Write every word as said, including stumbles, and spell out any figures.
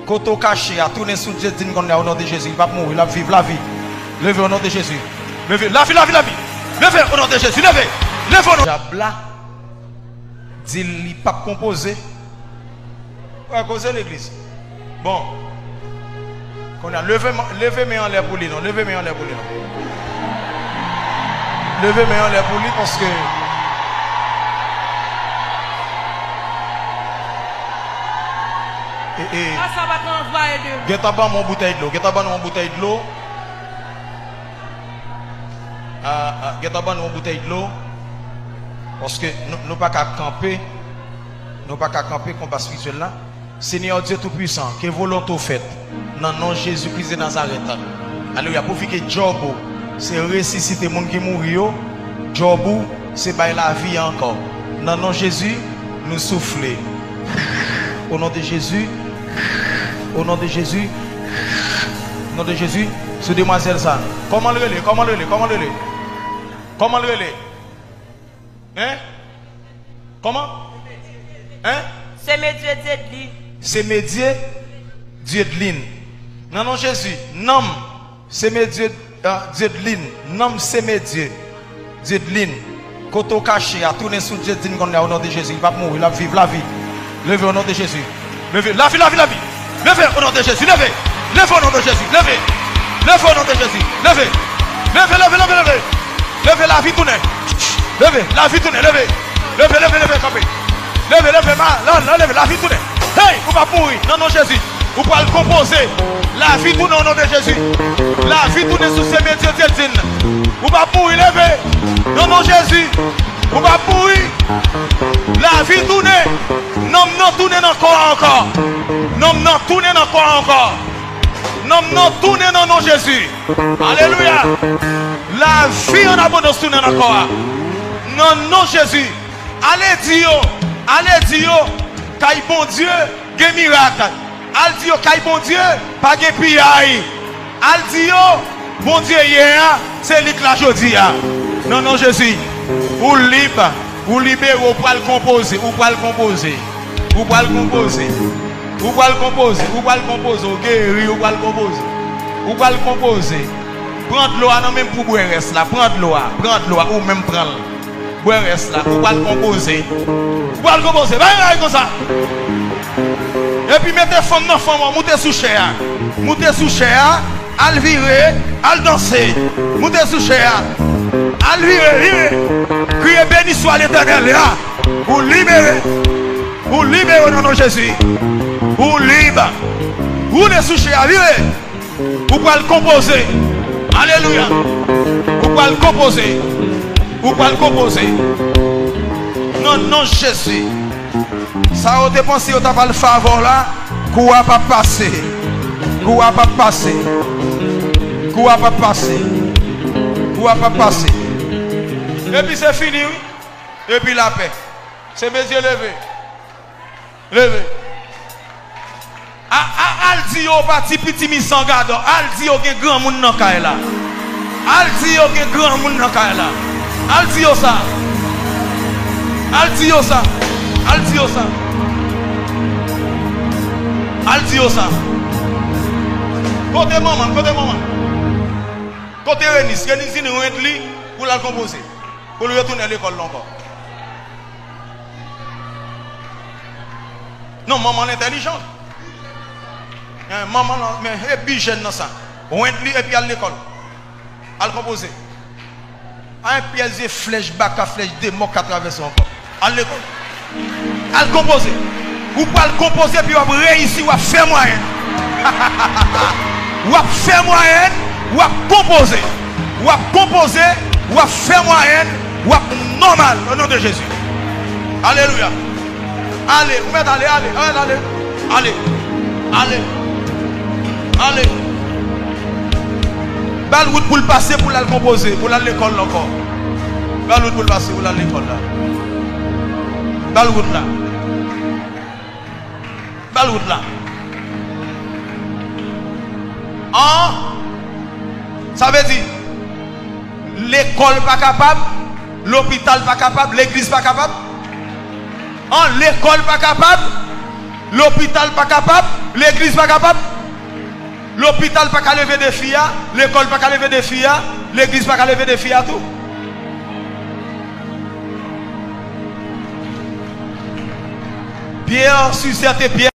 Kote w kache a, tounen sou Dieudline kounye a, o non de Jezi. Li p ap mouri, l ap viv lavi. Leve, o non de Jezi. Leve, lavi, lavi, lavi. Leve, o non de Jezi, leve. Leve, o non. Dyab la di l li p ap konpoze. Wè, koze legliz. Bon. Kounye a, leve, leve men anlè pou li, non. Leve men anlè pou li, non. Leve men anlè pou li, paske E, e, Sa, sa pa t anvaye de. Gentan ban nou yon boutèy dlo. Gentan ban nou yon boutèy dlo. Ah, ah, gentan ban nou yon boutèy dlo. Paske nou, nou pa ka kanpe. Nou pa ka kanpe konba espirityèl la. Senyè Dye Toupisan, ke volonte w fèt. Nan non Jezi Kris de Nazarèt. Alelouya. Pwofite djòb ou. Se resisite moun ki mouri yo. Djòb ou, se bay lavi ankò. Nan non Jezi, nou soufle. O non de Jezi, o non de Jezi, o non de Jezi, sou demwazèl sa. Kòman l rele? Kòman l rele? Kòman l rele? Kòman l rele? Hein? Kòman? Hein? Semedye Dieudline. Semedye Dieudline. Nan non Jezi, nanm Semedye, ah, Dieudline, nanm Semedye Dieudline, kote w kache a, tounen sou Dieudline kounye a, o non de Jezi. Li p ap mouri, l ap viv lavi. Leve, o non de Jezi. Leve, lavi, lavi, lavi. Leve, o non de Jezi, leve. Leve, o non de Jezi, leve. Leve, o non de Jezi, leve. Leve, leve, leve, leve. Leve, lavi tounen. Leve, lavi tounen, leve. Leve, leve, leve, kanpe. Leve, leve, ma, la, la, leve, lavi tounen. Hey, ou p ap mouri, nan non Jezi. Ou pral konpoze. Lavi tounen o non de Jezi. Lavi tounen sou Semedye Dieudline. Ou p ap mouri, leve. Nan non Jezi. Ou p ap mouri. Lavi tounen. Nanm nan tounen nan kò a ankò. Nanm nan tounen nan kò a ankò. Nanm nan tounen nan non Jezi. Alelouya. Lavi an abondans tounen nan kò a. Nan non Jezi. Ale di yo, ale di yo, kay Bondye gen mirak. Al di yo, kay Bondye pa gen piyay. Al di yo, Bondye yè a, se li k la jodi a. Nan non Jezi, ou lib, ou libere, ou pral konpoze, ou pral konpoze, ou pral konpoze, ou pral konpoze, ou pral konpoze, ou geri, ou pral konpoze, ou pral konpoze. Pran dlo a nan men m pou bwè rès la, pran dlo a, pran dlo a, ou menm pran l. Bwè rès la, ou pral konpoze. Ou pral konpoze. Bay bagay konsa. Epi mete fanm nan fanm an, moute sou chè a. Moute sou chè a, al vire, al danse. Moute sou chè a. Al vire, vire. Kriye, beni swa Letènèl la. Ou libere. Ou libere nan non Jezi. Ou lib. Woule sou chè a, vire. Ou pral konpoze. Alelouya. Ou pral konpoze. Ou pral konpoze. Nan non Jezi. Sa yo te panse yo t ap al fè avè w la, kou a p ap pase. Kou a p ap pase. Kou a p ap pase. Kou a p ap pase. Epi se fini, wi. Epi lapè. Se mesye leve. Leve. A, a, al di yo pa ti piti mi san gadò. Al di yo gen granmoun nan kay la. Al di yo gen granmoun nan kay la. Al di yo sa. Al di yo sa. Al di yo sa. Al di yo sa. Kote manman? Kote manman? Kote Renis? Renis vin rent li pou l al konpoze. Pou l retounen lekòl la ankò. Non, manman l entèlijan. Hein, manman lan, men epi jèn nan sa. Rent li epi al lekòl. Al konpoze. A, yon pyès vye flèch baka, flèch demò ka travèse w ankò. Al lekòl. Al konpoze. Ou pral konpoze epi w ap reyisi, w ap fè mwayèn. W ap fè mwayèn, w ap konpoze. W ap konpoze, w ap fè mwayèn, w ap nòmal, o non de Jezi. Alelouya. Ale, ou mèt ale, ale, ale, ale. Ale. Ale. Ale. Ba l wout pou l pase, pou l al konpoze, pou l al lekòl la ankò. Ba l wout pou l pase, pou l al lekòl la. Ba l wout la. Ba l wout la. An, sa vle di, lekòl pa kapab, lopital pa kapab, legliz pa kapab. An, lekòl pa kapab, Lopital pa kapab, legliz pa kapab. Lopital pa ka leve defi a, lekòl pa ka leve defi a, legliz pa ka leve defi a tou. Pierre, Suzette et Pierre.